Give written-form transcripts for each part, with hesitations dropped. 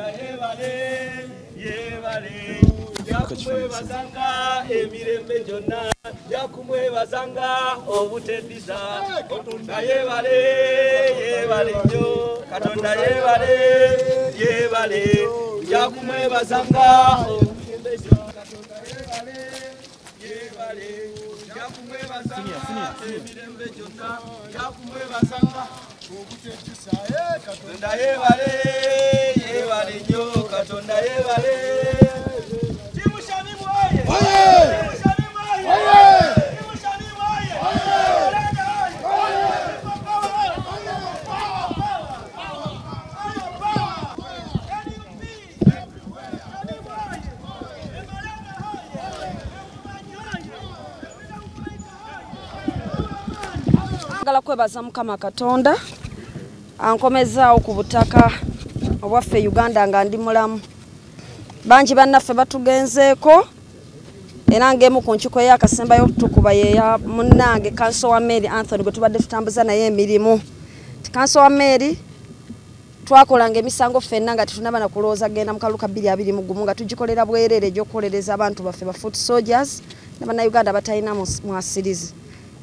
Katonda yebale, yebale, yakumwebazanga emirembe gyonna, yakumwebazanga obuteddiza. Katonda yebale, yebale nnyo. Katonda yebale, yebale, yakumwebazanga emirembe gyonna. Katonda yebale, yebale, yakumwebazanga emirembe gyonna, yakumwebazanga obuteddiza. Katonda yebale, yebale nnyo. Katonda yebale. Timu Shamimu oye! Timu Shamimu oye! Timu Shamimu oye! Olanda oye! Power, power! Power, power! NUP! Shamimu oye! Emalanga oye! Ekumanyi oye! Njagala kwebaza Mukama Katonda ankomezaawo ku butaka obwaffe Uganda nga ndi mulamu. Bangi bannaffe batugenzeeko era ng'emu ku nkiiko ey'akasembayo tukuba yeya munnange Kanso wa Mary Anthony gwe tubadde tutambuza naye emirimu. Ti Kanso wa Mary twakolanga emisango ffenna nga tetunnaba na kulowooza genda mu kalulu ka 2021 nga tugikolera bwereere egy'okukolereza abantu baffe ba foot soldiers ne bannayuganda abatalina mwasirizi.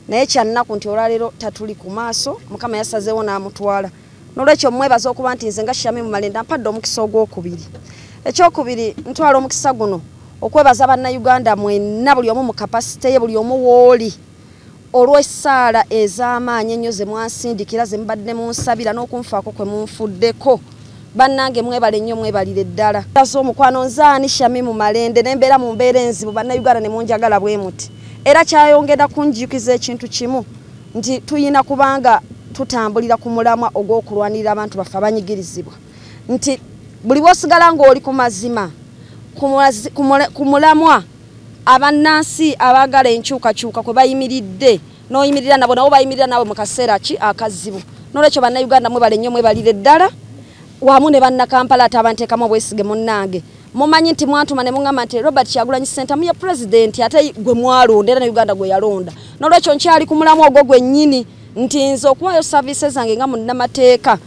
Naye kyannaku nti olwaleero tatuli ku maaso, Mukama yasazeewo n'amutwala. N'olwekyo mmwebaza okuba nti nze nga Shamimu Malende mpadde omukisa ogwokubiri. Ekyokubiri ntwala omukisa guno okwebaza bannayuganda mwenna, buli omu mu kapasite ye, buli omu w'oli, olw'essaala ez'amaanyi ennyo ze mwansindikira, ze mubadde munsabira n'okunfaako kwe munfuddeko. Bannange mwebale nnyo, mwebalire ddala. Omukwano nzaani Shamimu Malende ne mbeera mu mbeera enzibu, bannayuganda ne munjagala bwe muti. Era kyayongera kunjjukiza ekintu kimu nti tuyina kubanga tutambulira ku mulamwa ogw'okulwanirira abantu baffe abanyigirizibwa, nti buli bw'osigala ng'oli ku mazima ku mulamwa abannansi abaagala enkyukakyuka kwe bayimiridde, n'oyimirira nabo, nabo bayimirira nabo mu kaseera ki akazibu. N'olwekyo bannayuganda mwebale nnyo, mwebalire ddala, wamu ne bannakampala ate abanteekamu obwesige munnange. Mumanyi nti mwantuma ne muŋŋamba nti Robert Kyagulanyi Ssentamu ye pulezidenti ate gwe mwalonda era ne Uganda gwe yalonda. N'olwekyo nkyali ku mulamwa ogwo gwennyini nti nze okuwaayo services zange nga munnamateeka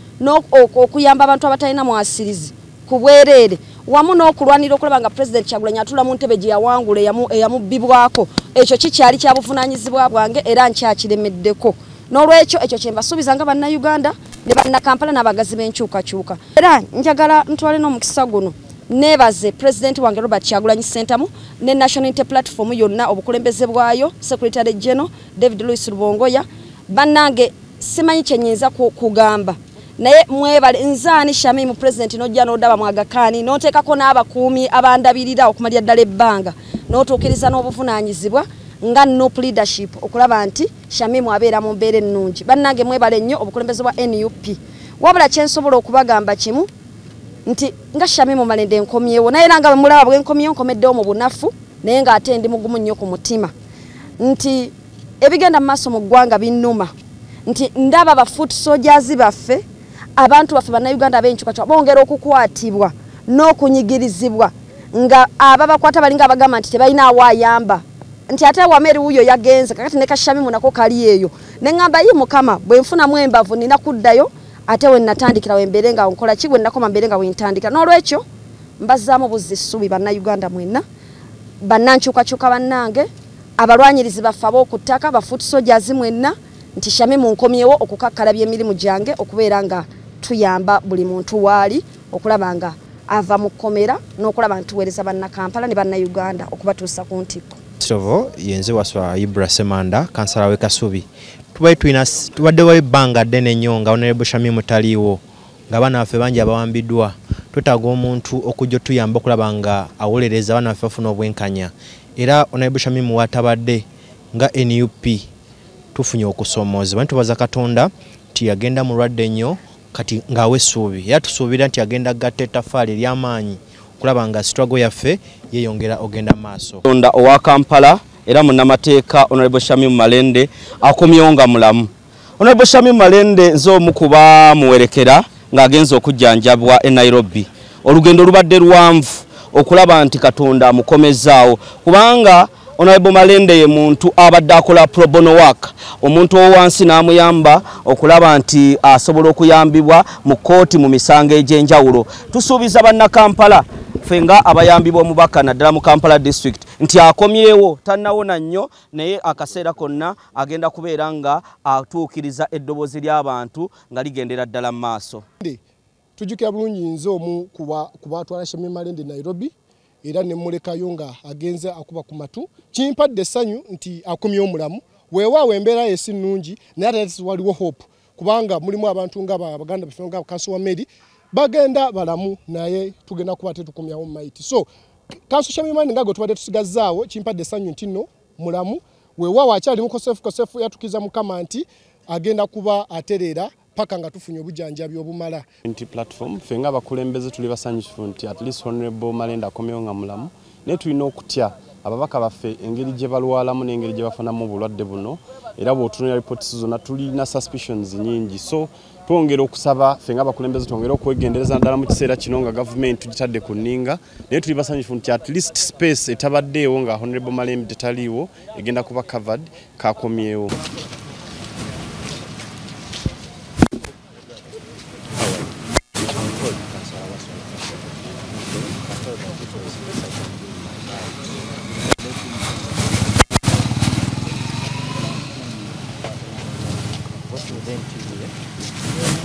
okuyamba abantu abatalina mwasirizi ku bwereere, wamu n'okulwanira okulaba nga Pulezidenti Kyagulanyi atuula mu ntebe gye yawangula eyamubbibwako. Ekyo kikyali kya buvunaanyizibwa bwange era nkyakiremeddeko. N'olwekyo ekyo kye mbasuubiza nga bannayuganda ne bannakampala n'abagazi b'enkyukakyuka. Era njagala ntwale n'omukisa guno neebaze Pulezidenti wange Robert Kyagulanyi Ssentamu ne National Unity Platform yonna, obukulembeze bwayo, Secretary General David Louis Rubongoya. Bannange simanyi kye nnyinza kugamba, naye mwebale. Nzaani Shamimu Pulezidenti n'ojja n'odaba mwagakaani n'oteekako n'abakuumi abandabirira okumalira ddala ebbanga, n'otuukiriza n'obuvunaanyizibwa nga NUP leadership okulaba nti Shamimu abeera mu mbeera ennungi. Bannange mwebale nnyo obukulembeze bwa NUP. Wabula kye nsobola okubagamba kimu nti nga Shamimu Malende nkomyewo, naye era nga bwe mulaba bwe nkomyewo, nkomeddewo mu bunafu, naye ng'ate ndi mugumu nnyo ku mutima nti ebigenda mu maaso mu ggwanga binnuma, nti ndaba ba foot soldiers baffe, abantu baffe bannayuganda ab'enkyukakyuka bongera okukwatibwa n'okunyigirizibwa, nga ababakwata balinga abagamba nti tebalina awaayamba, nti ate Wameri wuuyo yagenze, kakati ne Kashamimu nako kali eyo. Ne ŋŋamba yi Mukama, bwe nfunamu embavu nina kuddayo ate we natandikira, we mbeere nga nkola ki, we nakoma mbeere nga wentandikira. N'olwekyo mbazzaamu buzzi essuubi bannayuganda mwenna, bannankyukakyuka bannange, abalwanyirizi baffe ab'oku ttaka, ba foot soldiers mwenna, nti Shamimu nkomyewo okukakkalabya emirimu gyange okubeera nga tuyamba buli muntu waali okulaba nga ava mu kkomera n'okulaba nti tuweereza bannakampala ne bannayuganda okubatuusa ku ntikko. Sovo yenze Waswa Ibra Semanda, kansala w'e Kasubi. Tubaddewo ebbanga ddene nnyo nga Honorable Shamimu taliiwo, ng'abaana baffe bangi abawambiddwa. Twetaaga omuntu okujja otuyamba okulaba nga awolereza abaana baffe bafuna obwenkanya. Era Honorable Shamimu watabadde nga NUP tufunye okusoomoozebwa. Naye tubaza Katonda nti yagenda mulwadde nnyo, kati ng'awa essuubi. Era tusuubira nti agenda gatta ettaffaali ery'amaanyi okulaba nga struggle yaffe yeeyongera ogenda maaso. Katonda owa Kampala era munnamateeka Honorable Shamimu Malende akomyewo nga mulamu. Honorable Shamimu Malende nze omu ku bamuwerekera ng'agenze okujjanjabwa e Nairobi. Olugendo lubadde luwanvu okulaba nti Katonda amukomezaawo, kubanga Honorable Malende ye muntu abadde akola pro bono work, omuntu owansi n'amuyamba okulaba nti asobola okuyambibwa mu kkooti mu misango egy'enjawulo. Tusuubiza bannakampala ffe nga abayambibwa omubaka naddala mu Kampala district nti akomyewo, tannawona nnyo, naye akaseera konna agenda kubeera nga atuukiriza eddoboozi ly'abantu nga ligendera ddala mu maaso. Tujjukira bulungi nze omu ku batwala Shamim Malende Nairobi era ne mmulekayo nga agenze akuba ku matu. Kimpadde essanyu nti akomyewo mulamu, weewaawo embeera ye si nnungi, naye ate waliwo hope kubanga mulimu abantu nga baganda baffe nga Kanso wa Mary bagenda balamu, naye tugenda kuba tetukomyawo maiti. So Kanso Shamim Malende nga gwe tubadde tusigazzaawo, kimpadde essanyu nti nno mulamu, weewaawo akyali mukosefu kosefu, yatukiza Mukama nti agenda kuba atereera paka nga tufunye obujjanjabi obumala. Nti platform ffe nga abakulembeze tuli basanyufu nti at least Honorable Malende akomyewo nga mulamu, naye tulina okutya ababaka baffe engeri gye balwalamu n'engeri gye bafunamu obulwadde buno, era bw'otunuulira reports zonna tulina suspicions nnyingi. So twongera okusaba ffe nga abakulembeze twongere okwegendereza naddala mu kiseera kino nga gavumenti tugitadde ku nninga, naye tuli basanyufu nti at least space etabaddeewo nga Honorable Malende taliiwo egenda kuba covered, kakomyewo. What you then to do, eh?